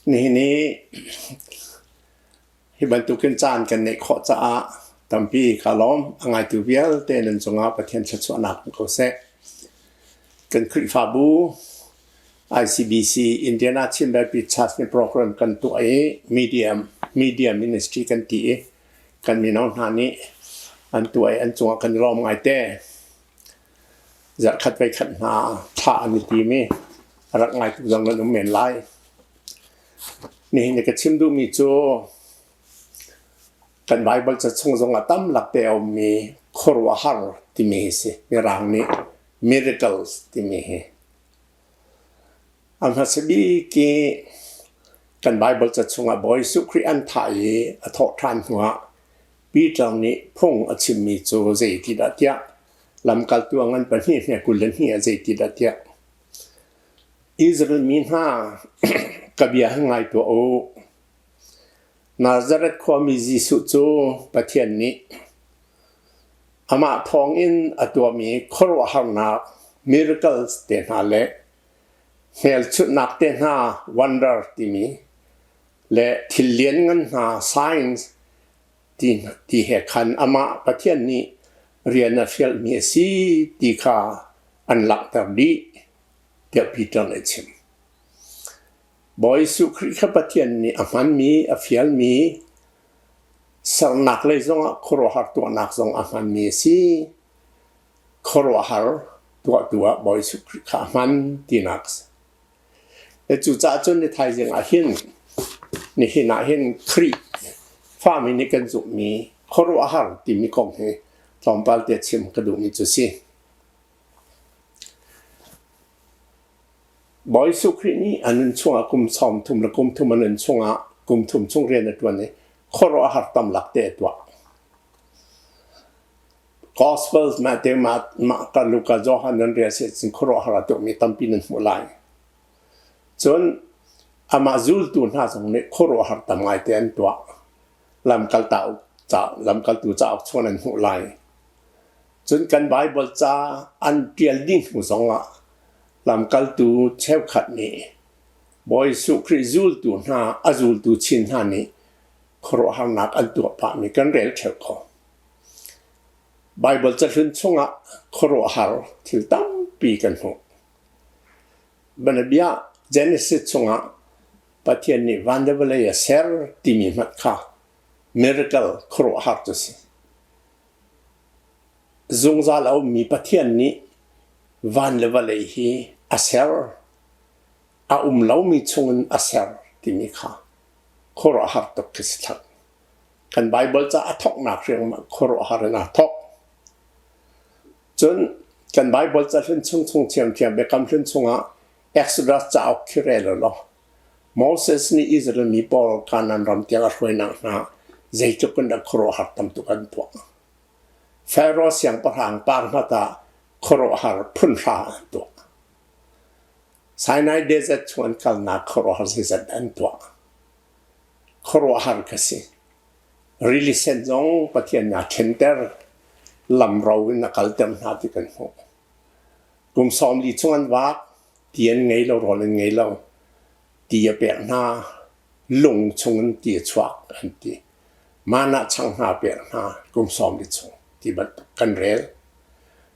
Nihin i hi bantukin caan kan neih khawh caah tampi kaa lawm. A ngaitu vialte nan cungah Pathian thluachuahnak um ko seh. Kan Khrihfabu ICBC Indiana Chin Baptist Church nih program kan tuah i media ministry kan ti i kan mino hna nih an tuah i an cungah kan i lawm ngaite. Zarhkhat voikhat hna thlah an i tim i a rak ngaitu zong nan um men lai. Nihin i ka chim duhmi cu kan Baibal ca chung zongah tam lakte a ummi khuaruahhar timi hi si. Mirang nih miracles timi hi. A hmasa bik i kan Baibal ca chungah Bawi Jesuh Khrih an thah i a thawh ṭhan hnuah Peter nih phung a chimmi cu zeitidah tiah lamkaltu a ngan pahnih hme 22 ah zeitidah tiah Israel mi hna ka bia hi ngai tuah u. Nazareth khuami Jesuh cu Pathian nih amah thawngin a tuahmi khuaruahharnak miracles te hna le hmelchunhnak te hna wonder timi le thil lianngan hna signs ti he khan amah Pathian nih rian a fialmi a si ti kha an langhter dih tiah Peter nih a chim. Bawi Jesuh Khrih kha Pathian nih a hmanmi, a fialmi, sernak lei zongah khuaruahhar tuahnak zong a hmanmi a si. Khuaruahhar tuahtu ah Bawi Jesuh Khrih kha a hman tinak a si. Cucaah cun ni thaizing ah hin nihin ah hin Khrih fami nih kan zumhmi khuaruahhar timi kong hi tlawmpal te chim ka duhmi cu si. Bawi Jesuh Khrih nih a nun chungah kum 30 le kum thum a nun chungah kum thum chung rian a ṭuan i khuaruahhar tam lak te a tuah. Gospels Matthew, Mark, Luka, Johan nan rel si cun khuaruahhar a tuahmi tampi nan hmuh lai. Cun amah zultu hna zong nih khuaruahhar tam ngaite an tuah. Lamkaltu cauk chung nan hmuh lai. Cun kan Baibal ca an ṭial ding hnu zongah lamkaltu cheukhat nih Bawi Jesuh Khrih zultu hna a zultu chin hna nih khuaruahharnak an tuah pahmi kan rel ṭheo ko. Baibal cahlun chungah khuaruahhar thil tampi kan hmuh. Bianabia Genesis chungah Pathian nih van le vawlei a ser timi hmanh kha miracle khuaruahhar cu a si. Zungzal a ummi Pathian nih van le vawlei hi a ser, a um lomi chungin a ser timi kha khuaruahhar tuk khi si thlak. Kan Baibal ca a thawknak riangmang khuaruahhar in aa thawk. Cun kan Baibal ca hlun chung chung thiamthiam Biakam hlun chungah Exodus cauk khi rel u law Moses nih Israel mi pawl Kanaan ram tiang a hruainak hna zeitluk in dah khuaruahhar tam tuk an tuah. Pharaoh siangpahrang par hmat ah khuaruahhar phunhra an tuah. Sinai Desert chung an kalnak khuaruahhar zeizat an tuah. Khuaruahhar ka si. Rili sen zong Pathian nih a ṭhenter, lamro in a kalter hna ti kan hmuh. Kum 40 chung an vak, ti an ngei lo, rawl an ngei lo. Ti a pek hna, lung chungin ti a chuak an ti. Manah chang hna pek hna kum 40 chung ti bantuk kan rel.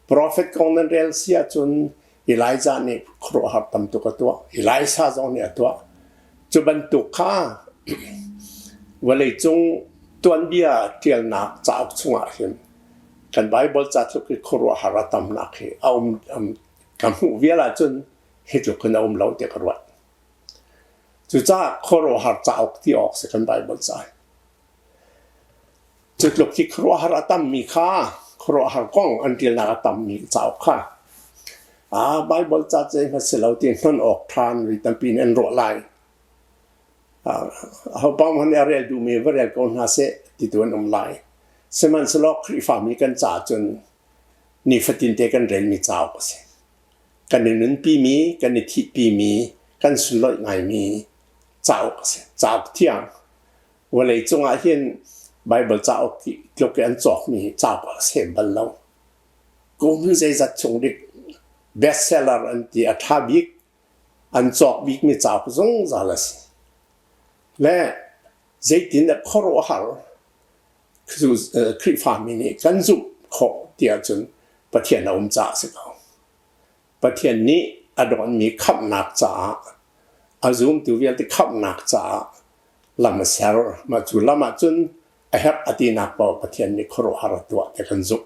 Profet kong nan rel si ahcun Elijah nih khuaruahhar tam tuk a tuah. Elisha zong nih a tuah. Cu bantuk kha vawleicung tuanbia ṭialnak cauk chungah hin kan Baibal ca tluk i khuaruahhar a tamnak hi a um ka hmuh vial ahcun hi tluk hin a um lo tiah ka ruat. Cucaah khuaruahhar cauk ti awk si kan Baibal ca hi. Cu tluk hi khuaruahhar a tammi kha khuaruahhar kong an ṭialnak a tammi cauk kha Baibal ca cu si lo ti hnon awk ṭhan mi tampi nih an ruah lai. Aho paoh hmanh nih a rel duhmi va rel ko hna seh ti tu an um lai. Sihmanhsehlaw Khrihfami kan caah cun nifatinte kan relmi cauk a si. Kan i nunpimi, kan i thihpimi, kan sunlawih ngaimi cauk a si. Cauk thiang. Vawleicung ah hin Baibal cauk tluk i an cawkmi cauk a sem bal lo. Kum zeizat chung dik bestseller an ti a ṭha bik an cawk bikmi cauk zungzal a si. Le zeitindah khuaruahhar Khrihfami nih kan zumh khawh ti ahcun Pathian a um caah a si ko. Pathian nih a dawnmi khamhnak caah a zumtu vialte khamhnak caah lam a ser. Mah cu lam ahcun a herh a tinak paoh Pathian nih khuaruahhar a tuah ti kan zumh.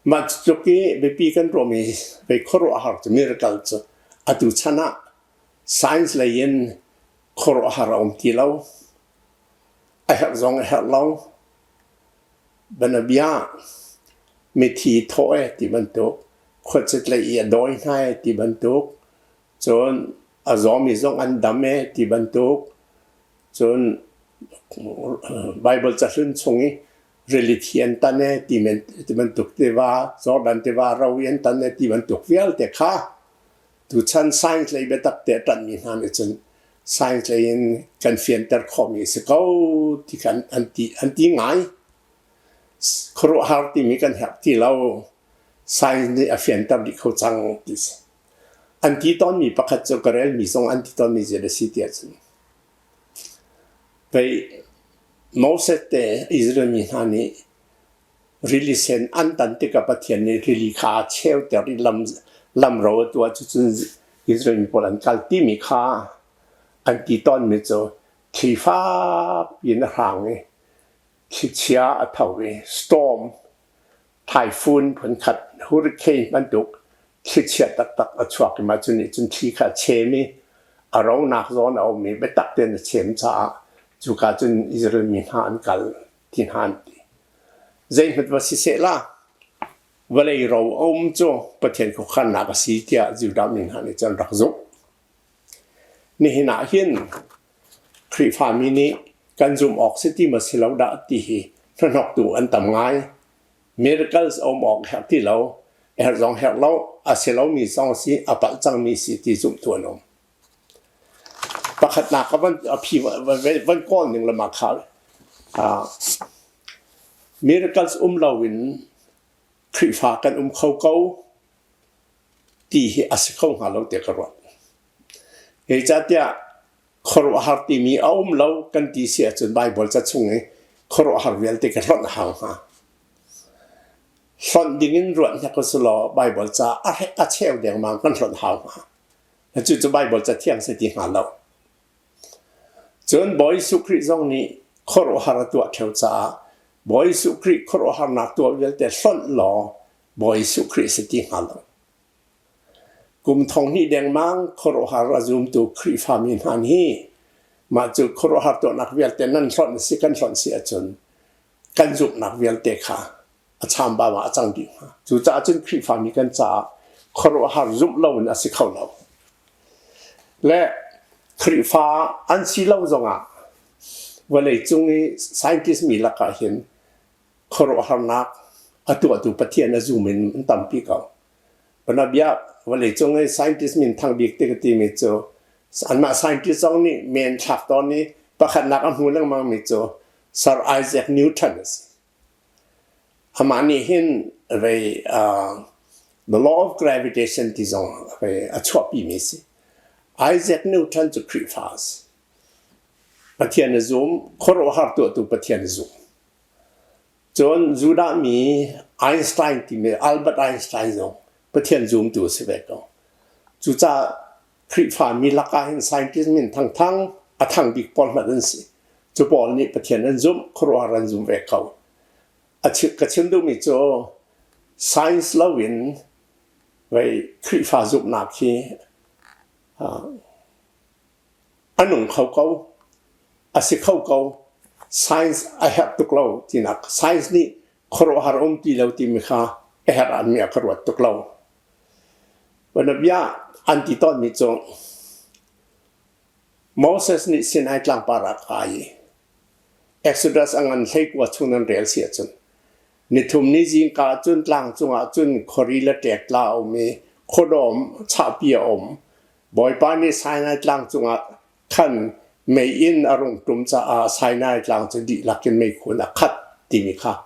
Mah tluk i biapi kan ruahmi vei khuaruahhar cu miracle cu atu chan ah science lei in khuaruahhar a um ti lo. A herh zong a herh lo. Bianabia mithi thawh e ti bantuk, khuacit lei i a dawi hna e ti bantuk, cun a zawmi zong an dam e ti bantuk, cun Baibal cahlun chung i rili thi an tan e ti bantuk tiva, Jordan tiva ro i an tan e ti bantuk vialte kha tuchan science lei biatak te a ṭanhmi hna nih cun science lei in kan fianter khawhmi a si ko ti khan an ti, an ti ngai. Khuaruahhar timi kan herh ti lo. Science nih a fianter dih kho cang ti si. An ti tawnmi pakhat cu ka relmi zong an ti tawnmi zei a si ti ahcun pei Moses te Israel mi hna nih rili sen an tan tikah Pathian nih rili kha a cheuter i lam lamro a tuah cucun Israel mi pawl an kal timi kha an ti tawnmi cu thli fak in a hrang i thlichia a tho i storm typhoon phunkhat hurricane bantuk thlichia taktak a chuak i mah cu nih cun thli kha a chem i a ronak zawn a um i biatak tein a chem caah cuka cun Israel mi hna an kal ti hna an ti. Zeihmanh va si sehla vawlei ro a um cu Pathian khuakhannak a si tiah Judah mi hna nih cun rak zumh. Nihin ah hin Khrihfami nih kan zumh awk si ti maw si lo dah ti hi hnahnawktu an tam ngai. Miracles a um awk herh ti lo, herh zong herh lo, a si lomi zong si, a palh cangmi si ti zumhtu an um. Pakhatnak a van a phi van kawl ning lama kha miracles um loin Khrihfa kan um kho ko ti hi a si kho hnga lo tiah ka ruat. Zeicahtiah khuaruahhar timi a um lo kan ti si ahcun Baibal ca chung i khuaruahhar vialte ka hlonh a hau hnga. Hlonh dingin ruat hnek u law Baibal ca a cheu dengmang kan hlonh hau hnga. Cucu Baibal cathiang si ti hnga lo. Cun Bawi Jesuh Khrih zong nih khuaruahhar a tuah ṭheo caah Bawi Jesuh Khrih khuaruahharnak tuah vialte hlonh law Bawi Jesuh Khrih si ti hnga lo. Kum thong hnih dengmang khuaruahhar a zumtu Khrihfami hna nih mah cu khuaruahhar tuahnak vialte nan hlonh a si kan hlonh si ahcun kan zumhnak vialte kha a chambau ah a cang dih hnga. Cucaah cun Khrihfami kan caah khuaruahhar zumh loin a si kho lo. Le Khrihfa an si lo zongah vawleicung i scientist mi lakah hin khuaruahharnak a tuahtu Pathian a zum in an tampi ko. Panabia vawleicung i scientist min thang bik ti ka timi cu anmah scientist zong nih men thlak tawn i pakhatnak a hmu lengmang mi cu Sir Isaac Newton a si. Amah nih hin vei the law of gravitation ti zong vei a chuahpimi a si. Isaac Newton cu Khrihfa a si. Pathian a zum, khuaruahhar tuahtu Pathian a zum. Cun Judah mi Einstein timi Albert Einstein zong Pathian zumtu a si ve ko. Cucaah Khrihfa mi lakah hin scientist min thangthang a thang bik pawl hmanh an si. Cu pawl nih Pathian an zumh, khuaruahhar an zum ve ko. A ka chim duhmi cu science loin vei Khrihfa zumhnak hi a nung kho ko, a si kho ko. Science a herh tuk lo tinak. Science nih khuaruahhar um ti lo timi kha a herh ah mi a ka ruat tuk lo. Bianabia an ti tawnmi cu Moses nih Sinai tlangpar ah kai i Exodus a ngan 19 chung nan rel si ahcun nithum ni zingka cun tlang cungah cun khuari le ṭek tla a um i khuadawm chahpi a um. Bawipa nih Sinai tlang cungah khan mei in a rung ṭum caah Sinai tlang cu dihlak in meikhu in a khat timi kha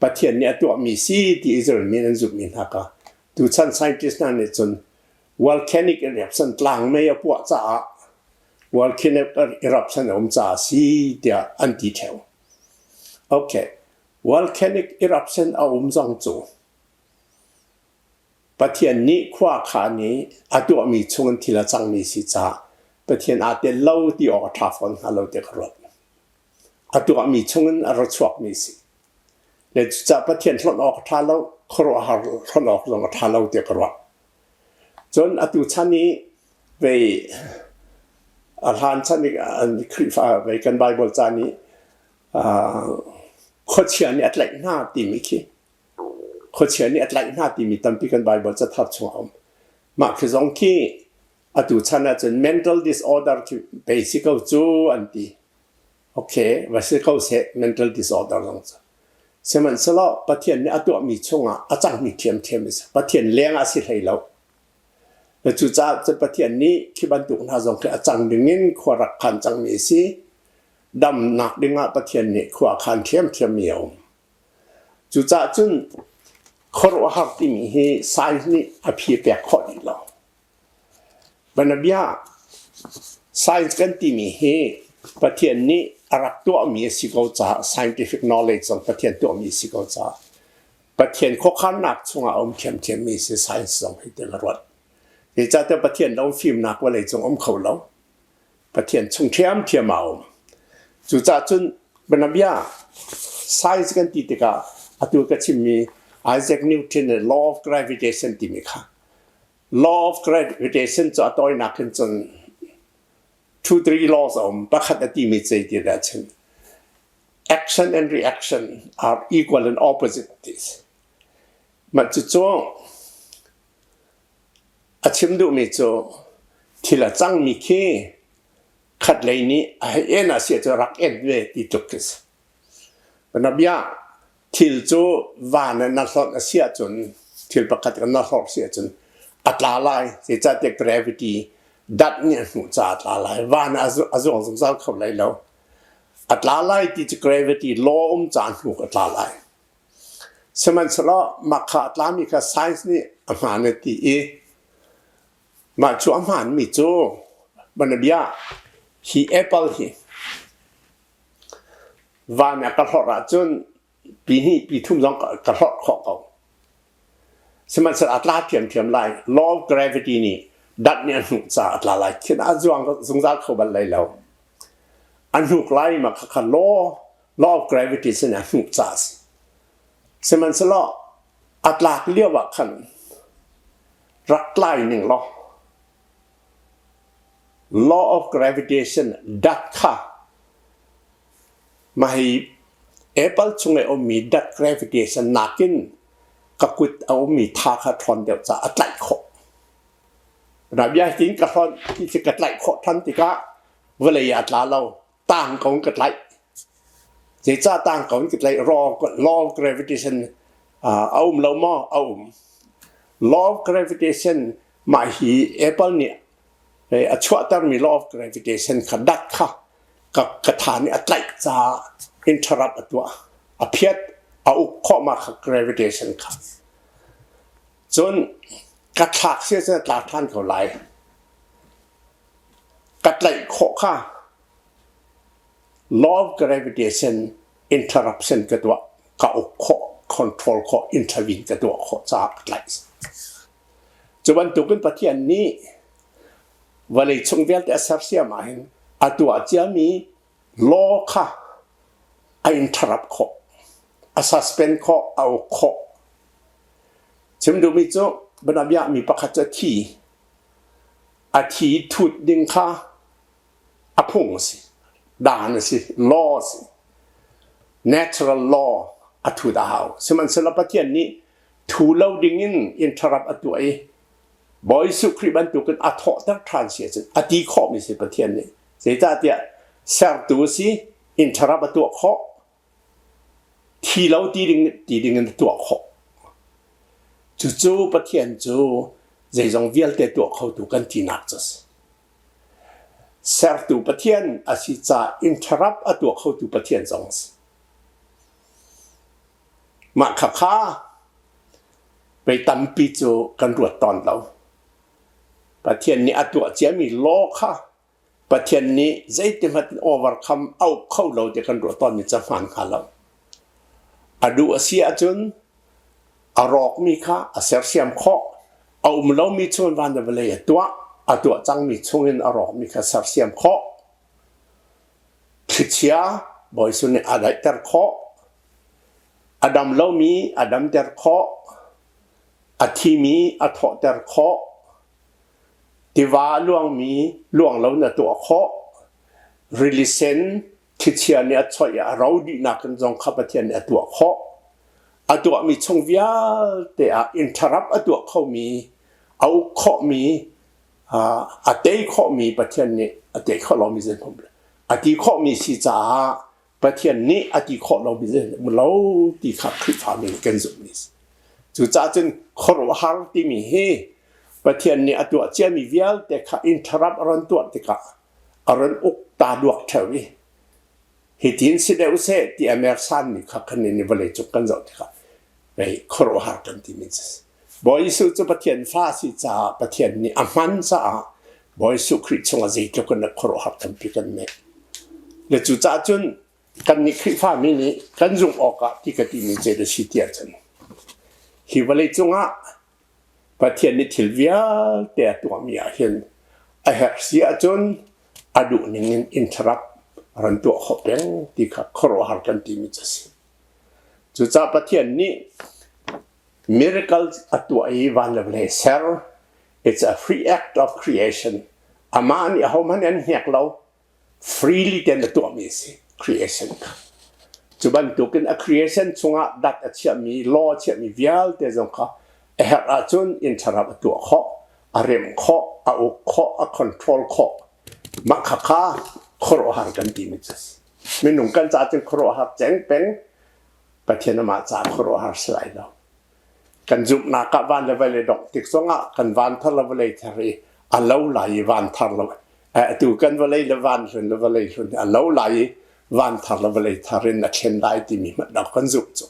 Pathian nih a tuahmi si ti Israel mi an zumhmi hna kha tuchan scientist hna nih cun volcanic eruption tlang mei a puah caah. Volcanic eruption a um caah a si tiah an ti ṭheo. Okay, volcanic eruption a um zong cu Pathian nih khua khaan i a tuahmi chungin thil a cangmi si caah Pathian aa tel lo ti awk a ṭha fawn hnga lo tiah ka ruat. A tuahmi chungin a ra chuakmi a si. Le cucaah Pathian hlonh awk a ṭha lo, khuaruahhar hlonh awk zong a ṭha lo tiah ka ruah. Cun atu chan i vei a hlan chan i Khrihfa vei kan Baibal ca nih khuachia nih a tlaih hna timi khi Khuachia nih a tlaih hna timi tampi kan Baibal cathar chungah a um. Mah khi zong khi atu chan ahcun mental disorder khi pei si ko cu an ti. Okay, va si ko seh mental disorder zong cu. Sihmanhsehlaw Pathian nih a tuahmi chungah a cangmi ṭhiamṭhiam a si. Pathian leng ah si hlei lo. Cucaah cun Pathian nih khi bantuk hna zong khi a cang dingin khua rak khan cangmi a si. Damnak dingah Pathian nih khua a khan ṭhiamṭhiammi a um. Cucaah cun khuaruahhar timi hi science nih a phi pek khawh dih lo. Bianabia science kan timi hi Pathian nih a rak tuahmi a si ko caah scientific knowledge zong Pathian tuahmi a si ko caah Pathian khuakhannak chungah a um ṭhiamṭhiammi si science zong hi ti ka ruat. Zeicahtiah Pathian lo fimnak vawlei cung um kho lo. Pathian chung ṭhiamṭhiam ah a um. Cucaah cun bianabia science kan ti tikah atu ka chimmi Isaac Newton le law of gravitation timi kha law of gravitation cu a tawinak in cun 2 3 laws a um. Pakhat a timi zei ti dah chim action and reaction are equal and opposite ti si. Mah cucu A chim duhmi cu thil a cangmi khi khatlei nih a hei en ah si ahcun rak en ve ti tluk khi si. Bianabia thil cu van ah na hlonh a si ahcun thil pakhat kan na hlorh si ahcun a tla lai. Zeicahtiah gravity dat nih a hnuh caah a tla lai. Van ah a zuang zungzal kho lai lo. A tla lai ti cu gravity law um caah hnuk a tla lai. Sihmanhsehlaw mah kha a tlami kha science nih a hmaan a ti i mah cu a hmaanmi cu bianabia hi apple hi van ah ka hlorh ahcun pi hnih pi thum zong ka hlorh khawh ko. Sihmanhsehlaw a tla ṭhiamṭhiam lai. Law of gravity nih dat nih a hnuh caah a tla lai. Khin a zuang zungzal kho bal lai lo. A hnuk lai ma kha kha law law of gravity sin a hnuh caah a si. Sihmanhsehlaw a tlak lio ah khan rak tlai ning law law of gravitation dat kha mah hi apple chung i a ummi dat gravitation nakin ka kut a ummi tha kha ṭhawn deuh caah a tlaih khawh. Rabia tin ka hlonh ti khi ka tlaih khawh ṭhan tikah vawlei ah a tla lo. Tang ko in ka tlaih. Zeicah tang ko in ka tlaih? Law of gravitation a um lo maw? A um. Law of gravitation mah hi apple nih a chuahtermi law of gravitation kha dat kha ka ka tha nih a tlaih caah interrupt a tuah. A phiat a uk khawh mah kha gravitation kha. Cun ka thlak si ahcun a tla ṭhan ko lai. Ka tlaih khawh kha law of gravitation interruption ka tuah, ka uk khawh, control khawh, intervene ka tuah khawh caah ka tlaih. Cu bantukin Pathian nih vawlei chung vialte a sersiam ahhin a tuah ciami law kha a interrupt khawh, a suspend khawh, a uk khawh. Chim duhmi cu bianabia mi pakhat cu a thi. A thi thut ding kha a phung a si. Dan a si. Law a si. Natural law a thut a hau. Sihmanhsehlaw Pathian nih thu lo ding in interrupt a tuah i Bawi Jesuh Khrih bantukin a thawhter ṭhan si ahcun a ti khawhmi si Pathian nih. Zeicahtiah sertu a si, interrupt a tuah khawh. Thi lo ti ding ti ding in tuah khawh. Cucu Pathian cu zeizong vialte tuah khotu kan tinak cu a si. Sertu Pathian a si caah interrupt a tuah khotu Pathian zong a si. Mah khakha pei tampi cu kan ruat tawn lo. Pathian nih a tuah ciami law kha. Pathian nih zeitihmanh in overcome a uk kho lo ti kan ruah tawnmi cu a hmaan hnga lo. A duh a si ahcun a rawkmi kha a sersiam khawh. A um lomi chungin van le vawlei a tuah. A tuah cangmi chungin a rawkmi kha sersiam khawh. Thlichia Bawi Jesuh nih a daihter khawh. A dam lomi a damter khawh. A thimi a thawhter khawh. Tiva a luangmi luang lo na tuah khawh. Rili sen thlichia nih a choih i a ro dihnak in zong kha Pathian nih a tuah khawh. A tuahmi chung vialte ah interrupt a tuah khomi, a uk khawhmi, a tei khawhmi Pathian nih a tei khawh lomi zeihmanh a ti khawhmi si caah Pathian nih a ti khawh lomi zeihmanh um lo ti kha Khrihfami nih kan zumhmi a si. Cucaah cun khuaruahhar timi hi Pathian nih a tuah ciami vialte kha interrupt a ron tuah tikah a ron uk ta duak ṭheo i hitin si deuh seh ti a mersanmi kha kan nih vawlei cung kan zoh tikah hei khuaruahhar kan timi cu si. Bawi Jesuh cu Pathian fa a si caah Pathian nih a hman caah Bawi Jesuh Khrih chungah zeitluk in khuaruahhar tampi kan neih. Le cucaah cun kannih Khrihfami nih kan zumh awkah ti ka timi zei dah si ti ahcun hi vawlei cungah Pathian nih thil vialte a tuahmi ah hin a herh si ahcun a duh ning in interrupt ran tuah khawh peng ti kha khuaruahhar kan timi cu a si. Cucaah Pathian nih Miracles a tuah i van le vawlei ser. It's a free act of creation. Amah nih ahohmanh an hnek lo. Freely ten a tuahmi a si creation kha. Cu bantukin a creation chungah dat a chiahmi, law a chiahmi vialte zong kha a herh ahcun interrupt a tuah khawh, a remh khawh, a uk khawh, a control khawh. Mah kha kha khuaruahhar kan timi cu a si. Minung kan caah cun khuaruahhar ceng peng Pathian amah caah khuaruahhar si lai lo. Kan zumhnak ah van le vawlei dongh tik zongah kan van thar le vawlei thar i a lo lai i van thar lo atu kan vawlei le van hlun le vawlei hlun a lo lai i van thar le vawlei thar in a thlen lai timi hmanh dok kan zumh cu.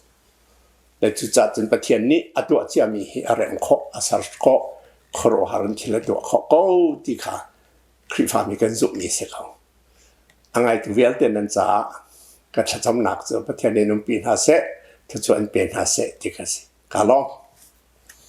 Le cucaah cun Pathian nih a tuah ciami hi a rem khawh, a ser khawh, khuaruahhar in thil a tuah khawh ko ti kha Khrihfami kan zumhmi si ko. A ngaitu vialte nan caah ka thlacamnak cu Pathian nih in umpi hna seh, thluachuah in pe hna seh ti kha si. Ka lawm.